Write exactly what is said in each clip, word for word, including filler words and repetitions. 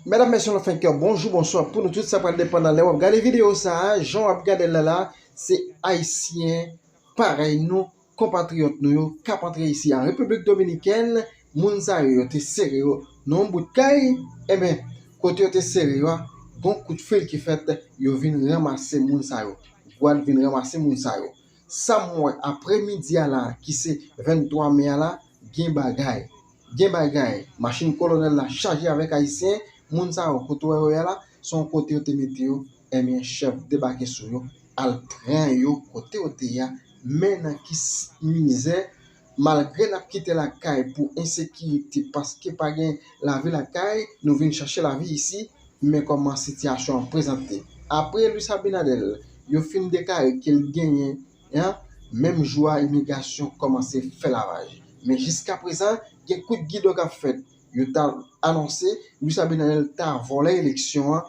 Medam, mesye, nou fè kè, bonjou, bonswa pou nou tout. Sa pral depann nan lè w ap gade videyo sa a. Jan w ap gade l la la, se Ayisyen parèy nou, konpatriyòt nou yo k ap antre isi an Repiblik Dominikèn. Moun sa yo, yo te sere yo nan yon bout kay. Enben, kote yo te sere yo a, gon kout fil ki fèt, yo vin ranmase moun sa yo. Gwad vin ranmase moun sa yo. Sa m wè apremidi a la, ki se venntwa me a la, gen bagay. Gen bagay. Machin kolonèl la chaje avèk Ayisyen. Moun sa yo, kote w wè yo ye a la, se yon kote yo te mete yo. Enben, chèf debake sou yo, al pran yo kote yo te ye a. Men nan ki s- mizè, malgre n ap kite lakay pou ensekirite, paske pa gen lavi lakay, nou vin chache lavi isi, men kòman sitiyasyon an prezante. Apre Luis Abinader, yo fin deklare ke l genyen, an, menm jou a, imigrasyon kòmanse fè lavaj. Men jiskaprezan, gen kout gidon k ap fèt. Yo ta anonse Luis Abinader ta vòlè eleksyon an,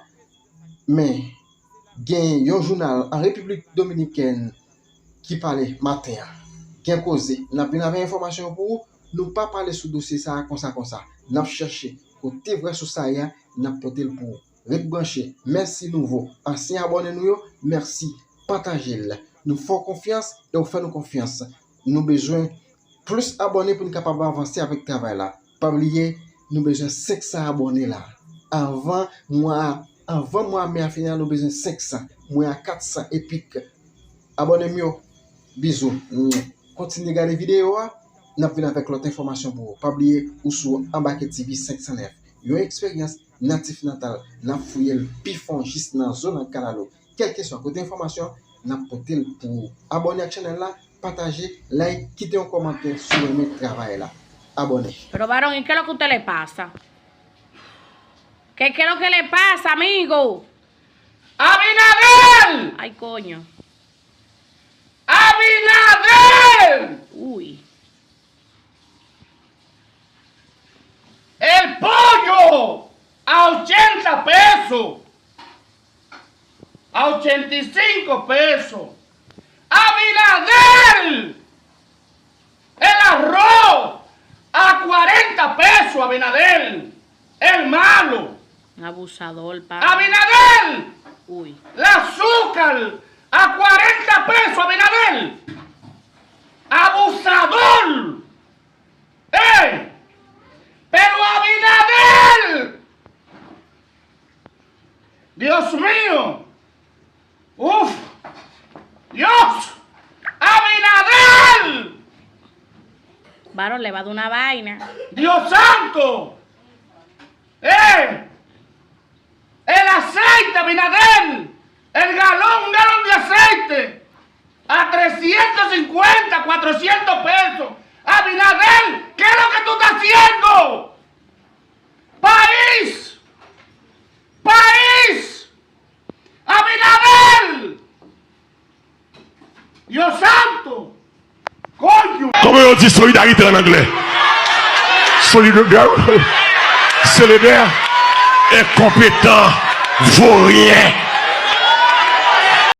men gen yon jounal an Repiblik Dominikèn ki pale maten an. Gen koze. N ap vin avèk enfòmasyon pou ou. Nou pa pale sou dosye sa a konsa konsa. N ap chèche kote vrè sous sa ye a, n ap pote l pou ou. Ret branche. Mèsi nouvo, ansyen abòne nou yo, mèsi. Pataje l. Nou fè w konfyans e w fè nou konfyans. Nou bezwen plis abòne pou n kapab avanse avèk travay la. Pa bliye, nou bezwen senk san abòne la. Anvan mwa, anvan mwa me a fini a, nou bezwen senk san. Mwen a kat san epik. Abòne m yo, bizou. Kontinye gade videyo a, n ap vin avèk lòt enfòmasyon pou ou. Pa bliye, ou sou Anbake T V senk san nèf. Yon eksperyans natif natal, n ap fouye l pi fon jis nan zòn an kalalou. Kèlkeswa kote enfòmasyon, n ap pote l pou ou. Abòne ak chanèl la, pataje, like, kite yon kòmantè si w renmen travay la. Abòne. Pero varón, ¿y qué es lo que a usted le pasa? ¿Qué, qué es lo que le pasa, amigo? ¡Abinader! Ay, coño. ¡Abinader! Uy. El pollo a ochenta pesos, a ochenta y cinco pesos. Abinader, el arroz a cuarenta pesos, Abinader, el malo. Abusador, pa. Abinader, uy, el azúcar a cuarenta pesos, Abinader. Abusador. ¡Ey! Pero Abinader. Dios mío. Uf. Dios. Abinader. Varón, le va a dar una vaina. Dios santo. ¡Ey! El aceite, Abinader. El galón, un galón de aceite a trescientos cincuenta, cuatrocientos pesos. Abinader, ¿qué es lo que tú estás haciendo? País, país, Abinader, Dios santo, coño. Kòman yo di solidarite an anglè? Solidaire, solidaire, enkonpetan, voryen.